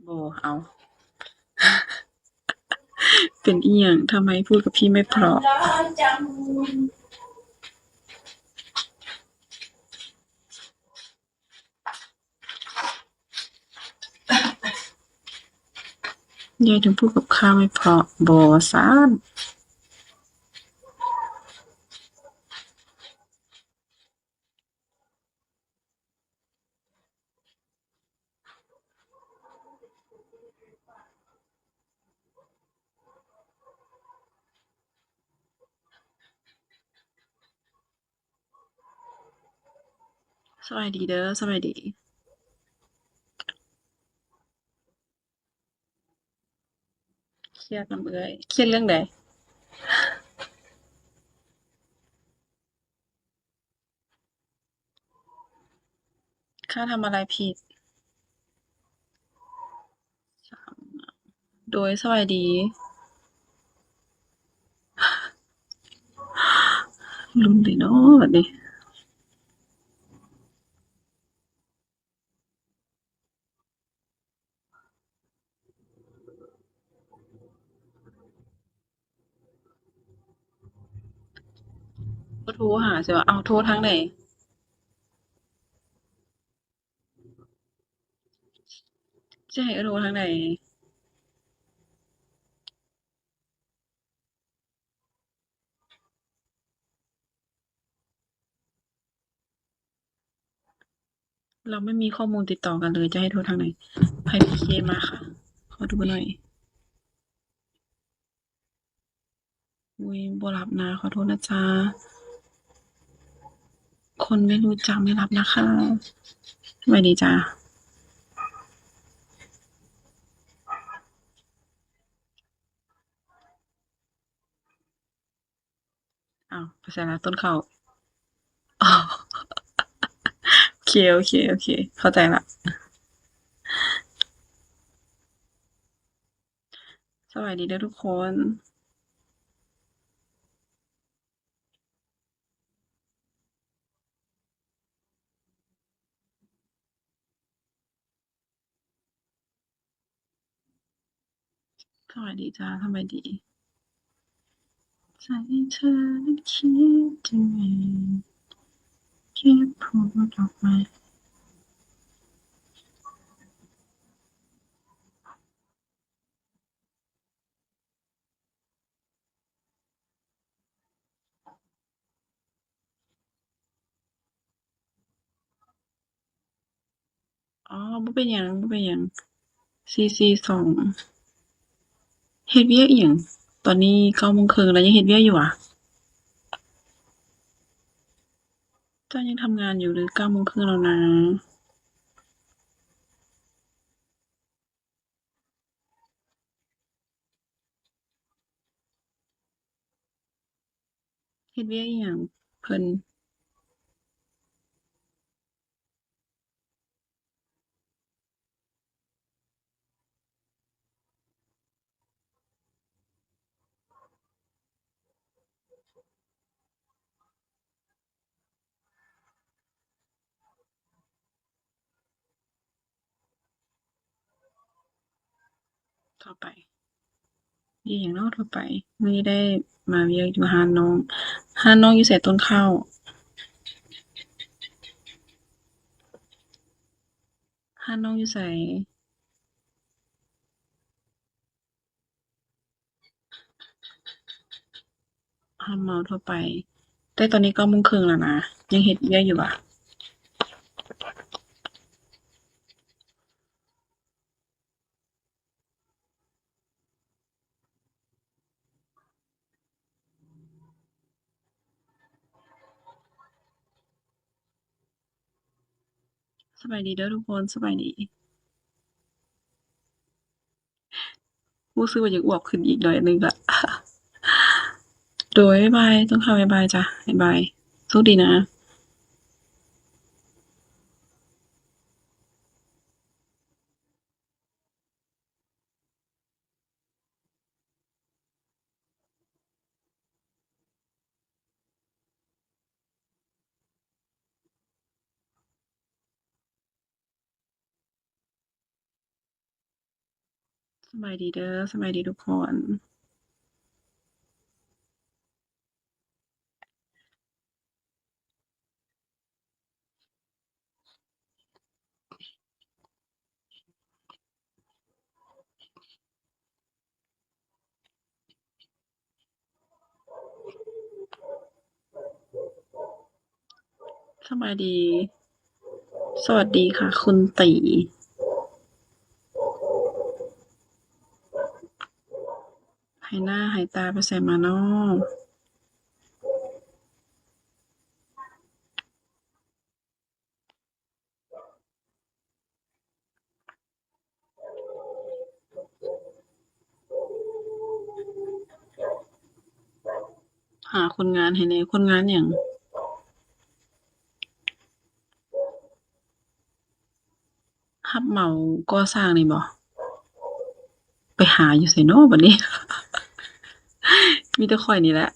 ບໍ່ ເອົາ ເປັນອີ່ຫຍັງ? ທຳໄມພູດກັບພີ່ໄມ່ເພາະ? ຍາຍເຖິງພູດກັບຂ້າໄມ່ເພາະບໍ່ຊັ້ນ? ສະບາຍດີເດີ ສະບາຍດີ. ຄຽດນຳເອື້ອຍ ຄຽດເລື່ອງໃດ? ຂ້າທຳອະໄລຜິດ? ໂດຍ ສະບາຍດີ. ລຸ້ນເລີຍເນາະບັດນີ້. ໂທຫາ ຊິວ່າ ເອົາ ໂທທາງໃດ? ຊິໃຫ້ໂທທາງໃດ? ເຮົາໄມ່ມີຂໍ້ມູນຕິດຕໍ່ກັນເລີຍ ຈະໃຫ້ໂທທາງໃດ? ໃຫ້ພີເຄມາຄ່ະ ຂໍດູໜ້ອຍ. ອຸຍ ບໍ່ຮັບນະ ຂໍໂທດນະຈ໊ະ ຄົນໄມ່ຮູ້ຈັກໄມ່ຮັບນະຄ່ະ. ສະບາຍດີຈ້າ. ອ້າວ ໄປໃສລະ ຕົ້ນເຂົ້າ? ອໍ ໂອເຄ ໂອເຄ ໂອເຄ ເຂົ້າໃຈລະ. ສະບາຍດີເດີທຸກຄົນ. ສະບາຍດີຈ້າ ສະບາຍດີ. ໃຈເທີນັ້ນຄິດເຖິງແມ່ ເກັບພູດອອກມາ. ອໍ ບໍ່ເປັນຫຍັງ ບໍ່ເປັນຫຍັງ. ສີ່ສີ່ສອງ ເຮັດວຽກອີ່ຫຍັງ? ຕອນນີ້ເກົ້າໂມງເຄິ່ງແລ້ວ ຍັງເຮັດວຽກຢູ່ຫວາ? ເຈົ້າຍັງທຳງານຢູ່ຫຼື? ເກົ້າໂມງເຄິ່ງແລ້ວນະ. ເຮັດວຽກອີ່ຫຍັງເພິ່ນ? ທົ່ວໄປ ມີຫຍັງເນາະທົ່ວໄປ? ມື້ນີ້ໄດ້ມາວຽກຢູ່ຮ້ານນ້ອງ. ຮ້ານນ້ອງຢູ່ໃສ? ຕົ້ນເຂົ້າ. ຮ້ານນ້ອງຢູ່ໃສ? ຮັບເໝົາທົ່ວໄປ. ແຕ່ຕອນນີ້ເກົ້າໂມງເຄິ່ງແລ້ວນະ ຍັງເຮັດວຽກຢູ່ຫວາ? ສະບາຍດີເດີທຸກຄົນ ສະບາຍດີ. ຮູ້ສຶກວ່າຢາກອວບຂຶ້ນອີກໜ້ອຍໜຶ່ງລະ. ໂດຍ ບາຍບາຍ ຕ້ອງເຂົ້າ ບາຍບາຍຈ້ະ ບາຍບາຍ ໂຊກດີນະ. ສະບາຍດີເດີ ສະບາຍດີທຸກຄົນ. ສະບາຍດີ ສະຫວັດດີຄ່ະ ຄຸນຕີ ຫາຍໜ້າຫາຍຕາໄປໃສມານໍ? ຫາຄົນງານໃຫ້ແດ່. ຄົນງານຫຍັງ? ຮັບເໝົາກໍ່ສ້າງນີ້ບໍ? ໄປຫາຢູ່ໃສນໍບັດນີ້? ມີແຕ່ຂ້ອຍນີ້ແຫຼະ.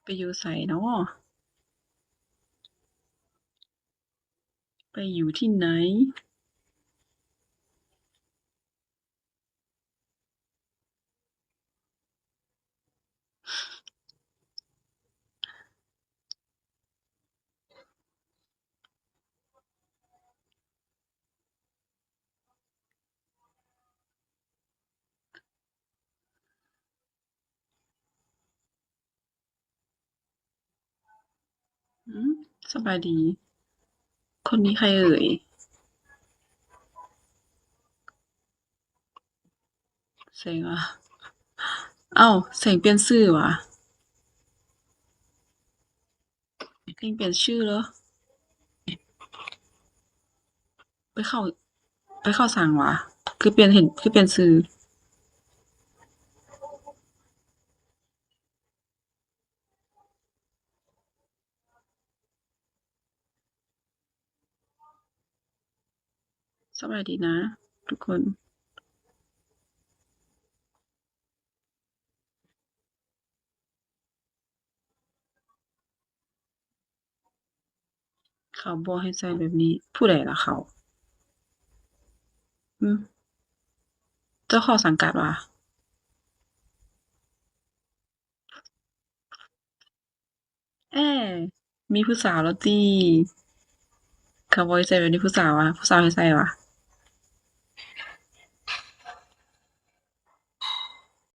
ໄປຢູ່ໃສນໍ? ໄປຢູ່ທີ່ໄຫນ? ອືມ ສະບາຍດີ ຄົນນີ້ໃຜເອີ່ຍ? ເສັງຫວາ? ເອົ້າ ເສັງປ່ຽນຊື່ຫວາ? ເສັງປ່ຽນຊື່ເລີຍ. ໄປເຂົ້າ ໄປເຂົ້າສັງຫວາ? ຄືປ່ຽນ ເຫັນ ຄືປ່ຽນຊື່. ສະບາຍດີນະທຸກຄົນ. ເຂົາບໍ່ໃຫ້ໃສ່ແບບນີ້. ຜູ້ໃດລະເຂົາ? ຫື? ເຈົ້າຂອງສັງກັດຫວາ? ເອ ມີຜູ້ສາວແລ້ວຕິ? ເຂົາບໍ່ໃຫ້ໃສ່ແບບນີ້ ຜູ້ສາວຫວາ? ຜູ້ສາວໃຫ້ໃສ່ຫວາ?